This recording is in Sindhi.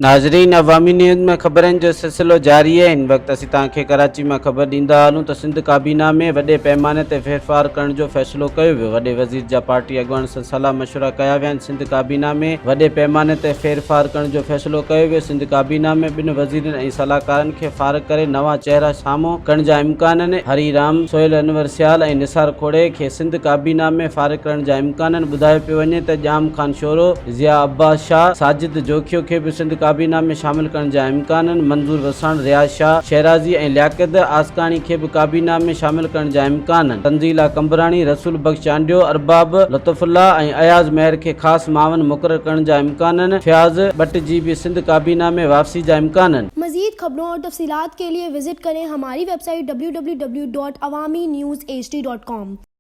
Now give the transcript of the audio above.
ناظرين عوامي نيوز ۾ خبرن جو سلسلو جاري آهي هن وقت اسين توهان کي ڪراچي مان خبر ڏيندا هلون ته سنڌ ڪابينا ۾ وڏي پئماني تي ڦيرڦار ڪرڻ جو فيصلو ڪيو ويو وڏي وزير جا پارٽي اڳواڻن سان صلاح مشورا ڪيا ويا آهن سنڌ ڪابينا ۾ وڏي پئماني تي ڦيرڦار ڪرڻ جو فيصلو ڪيو ويو سنڌ ڪابينا ۾ ٻن وزيرن ۽ صلاحڪارن کي فارغ ڪري نوان چهرا سامهون ڪرڻ جا امڪان آهن هري رام سهيل انور سيال ۽ نثار کوڙي کي سنڌ ڪابينا ۾ فارغ ڪرڻ جا امڪان آهن ٻڌايو پيو وڃي ته ڄام خان شورو ضياء عباس شاهه، ساجد جوکيو کي به سنڌ ڪابينا ۾ شامل ڪرڻ جا امڪان آهن، منظور وساڻ، رياض شاهه شيرازي ۽ لياقت آسڪاڻي کي به ڪابينا ۾ شامل ڪرڻ جا امڪان آهن، تنزيلا قمبراڻي، رسول بخش چانڊيو، ارباب لطف الله ۽ اياز مهر کي خاص معاون مقرر ڪرڻ جا امڪان آهن، فياض ٻٽ جي به سنڌ ڪابينا ۾ واپسي جا امڪان آهن. مزيد خبرون اور تفصيلات کے لئے وزٽ ڪرين ھماري web site www.awamiNewsHD.com.